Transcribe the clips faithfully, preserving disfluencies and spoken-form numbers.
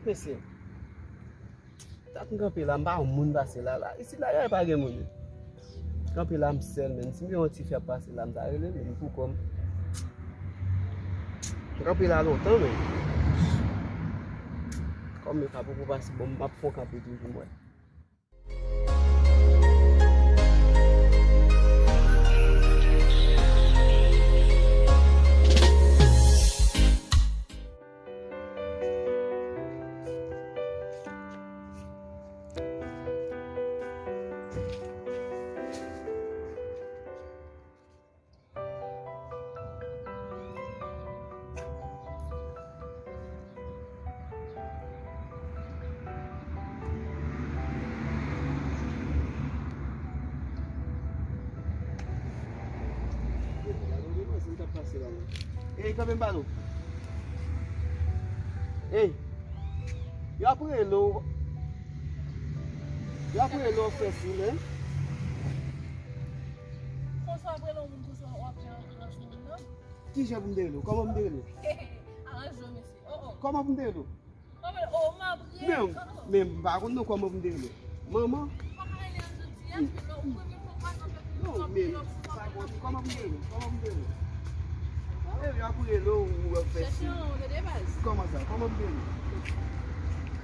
Mesye, dat m kanpe la, m pa wè moun pase la, la. Isit la, genlè pa gen moun. Kanpe la, m sèl, menm. Si m gen yon ti fi ap pase la, m ta rele l, menm pou kò m. M kanpe la lontan, menm. Kòm yo pa poko pase, bon, m ap fè yon kanpe toujou, mwen. Ey, kanpe m pale w. Ey, y ap rele w. Y ap rele w fè sou lè. Konsa w ap rele yon moun konsa w ap fè anranje moun nan? Kijan pou m te rele w? Kòman pou m te rele w? Aranje w, mesye. Oh, oh. Kòman pou m te rele w? Kòman, oh, m ap rele. Men, oh, oh, men m pa konn non, kòman pou m te rele w? Manman? Ou pa ka rele an jantiyès, men non, ou premye fwa w pase avèk moun. Non, men sa konn, kòman pou m te rele w? Kòman pou m te rele w? Ey, y ap rele w, w ap fè si. Chèche yon de baz. Kòman sa? Kòman pou m te rele w?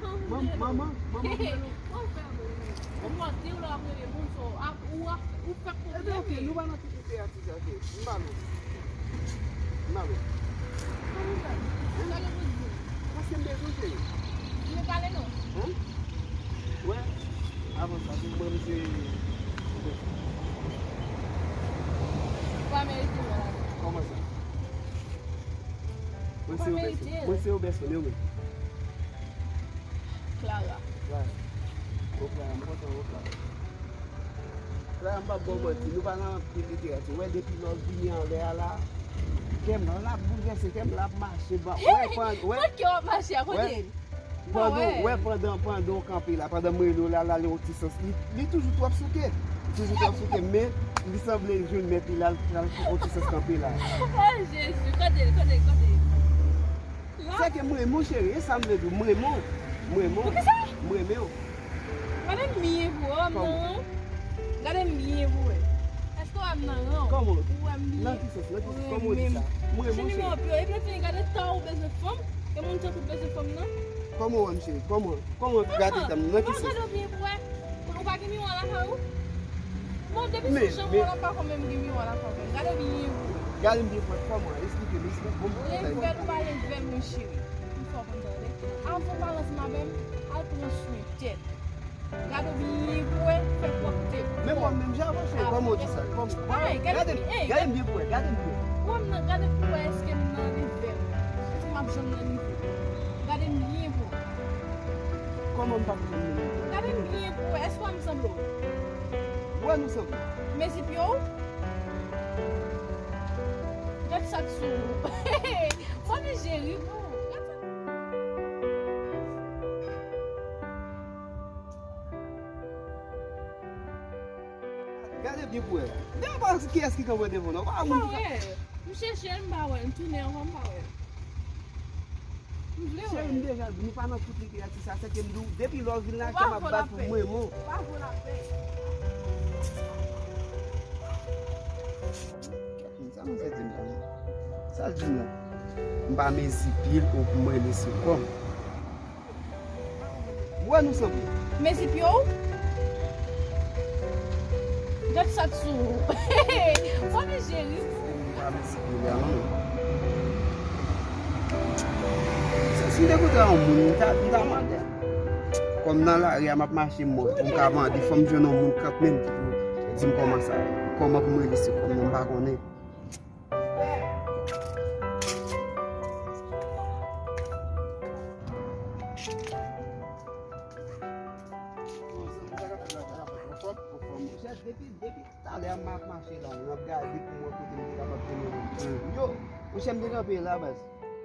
Kòman pou m te rele w? Manman, manman pou m rele w? Kòman pou m te rele w? Ou mòde w la ap rele moun, so, ap, ou ap, ou fè pwoblèm. Ebyen, ok, nou pa nan tout literati sa, ok. M ba nou. M ba nou. Kòman sa? Ou gade pou di. Paske m bezwen w, cheri. M pale non. Hen? Wè. Avan sa, pou mwen, m se. Ou pa merite wè la. Kòman sa? Ou pa merite. Mwen se yon bèsonn, mwen se yon bèsonn, wi. Clara. Clara. O Clara, m kontan wè w, Clara. Clara, m p ap ba w manti, nou pa nan anpil literati. Wè, depi lè w vini anlè a la, kè m la ap boulvèse, kè m la ap mache. Wè, pandan, wè, kote kè w ap mache a, kote l? Pandan, wè, pandan, pandan w kanpe la, pandan m rele w la, l ale yon ti sans. Li, li toujou twò souke. Li toujou twò souke, men li sanble l jwenn mèt li la, l pral yon ti sans kanpe la. Oh, Jezi, kote l, kote l, kote l? Se ke m renmen w, cheri, e sa m vle di w, m renmen w. M renmen w. Poukisa? M renmen w. Gade m byen pou wè m nan ran w. Gade m byen pou wè. Èske w wè m nan ran w? Kòman? Ou wè m byen? Nan ki sans? Nan ki sans? Kòman w di sa? M renmen w, cheri. Nimewo pye w. Epi lè fini, gade tan ou bezwen fanm. E moun tankou w bezwen fanm nan. Kòman w wè m, cheri? Kòman? Kòman w gade tan m? Nan ki sans? Ou pa gade w byen pou wè. Ou pa gen miwa lakay ou? Bon, depi sou janm ou la pa konn menm gen miwa lakay ou menm. Gade byen pou wè. Gade m byen pou wè kòman? Eksplike m, eksplike m. Bon, leve l ou pa leve l, mon cheri. M fè w konn tande. Avan w pa lanse m avè m, al pran swen tèt. Gade w byen pou wè, fè pwòpte pou kò w. Men mwen menm jan avan, cheri, kòman w di sa? Kòman? Gade m, gade m byen pou wè, gade m byen. Ou wè m nan, gade pou wè èske m nan nivo w. Èske m ap janm nan nivo w? Gade m byen pou wè. Kòman m p ap janm nan nivo w? Gade m byen pou wè, èske w wè m sanble w? Ou wè nou sanble? Mezi pye w? Gad sa k sou ou. Fò nou jere pou ou. Gad sa. Gade byen pou wè. Devan pa kiyès ki kanpe devan w, non. Pa moun ki ka. M chèche l, m pa wè l. M tounen ankò, m pa wè l. M vle wè l. Cheri, m deja di w, nou pa nan tout literati sa. Se ke m di w, depi lè w vin la, kè m ap bat pou mwen, mon. Ou pa vo lapè. Sa manzè di m la, non? Sa l di m la? M pa mezi pye l ou pou m rele sou kò m. Ou wè nou sanble. Mezi pye w? Gad sa k sou ou. Fò nou jere pou ou. M pa mezi pye l la, non. Se si m te koute yon moun, m ta, m ta mande. Kòm nan lari a, m ap mache, m wè. Pou m ka mande, fò m jwenn yon moun k ap menm ki pou di m kòman sa, kòman pou m rele sou kò m, non, m pa konnen. Depi, depi talè a m ap mache la, m ap gade pou m wè kote m te kapab jwenn yon moun. Yo, monchè, m te kanpe la, baz.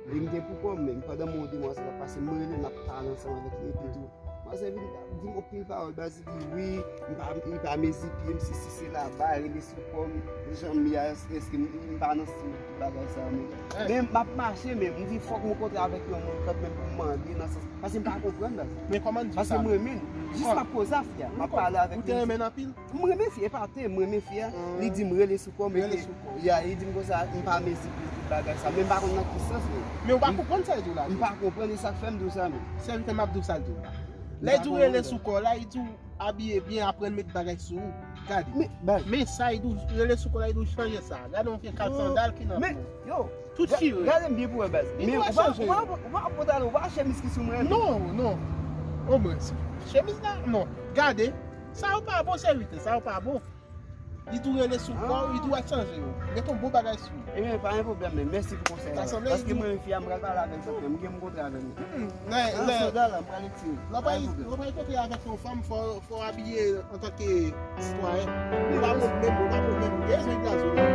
Li m te pou kò m menm. Pandan mwen yon demwazèl ap pase, m rele, m ap pale ansanm avèk li epi tou. Pase vin di m anpil pawòl, baz, li di wi, m pa, li pa mezi pye m, si, si, se laba, rele sou kò m, jan m ye a, èske m, m pa nan stil tout bagay sa yo, men. Men m ap mache, men m di fòk mwen kontre avèk yon moun kanmenm pou m mande nan sans, pase m pa konprann, baz. Men kòman di sa? Pase m renmen l. Jis m ap koze a fi a, m ap pale avèk li. Ou te renmen l anpil? M renmen fi a, epaten, m renmen fi a. Li di m rele sou kò m, rele sou kò. Ya, li di m konsa, m pa mezi pye tout bagay sa, men m pa konn nan ki sans, men. Men ou pa konprann sa l di w la? M pa konprann, e sa k fè m di w sa, men. Sèvitè, m ap di w sa l di w la. Lè l di w rele sou kò la, li di w abiye byen, aprann met bagay sou ou. Gade. Men, baz. Men sa, li di w rele sou kò la, li di w chanje sa. Gade yon vye kal sandal ki nan pye w. Yo, tout chire. Gade m byen pou wè, baz. Men ou pa, ou pa, ou pa, ou pa chemiz ki sou mwen. Non, non. Omwen, chemiz la, non. Gade. Sa yo pa bon, sèvitè, sa yo pa bon. Li tou rele sou kò, li tou al chanje yo. Met yon bon bagay sou. Ebyen, pa gen pwoblèm, men mèsi pou konsèy la. Paske mwen, fi a, m pral pale avè l, m gen m kontre avè l. Nan sandal la, m pral retire. Lè w pral kontre avèk yon fanm, fò, fò w abiye antanke sitwayen. Ou pa bon menm, ou pa bon menm. Gen yon gazon.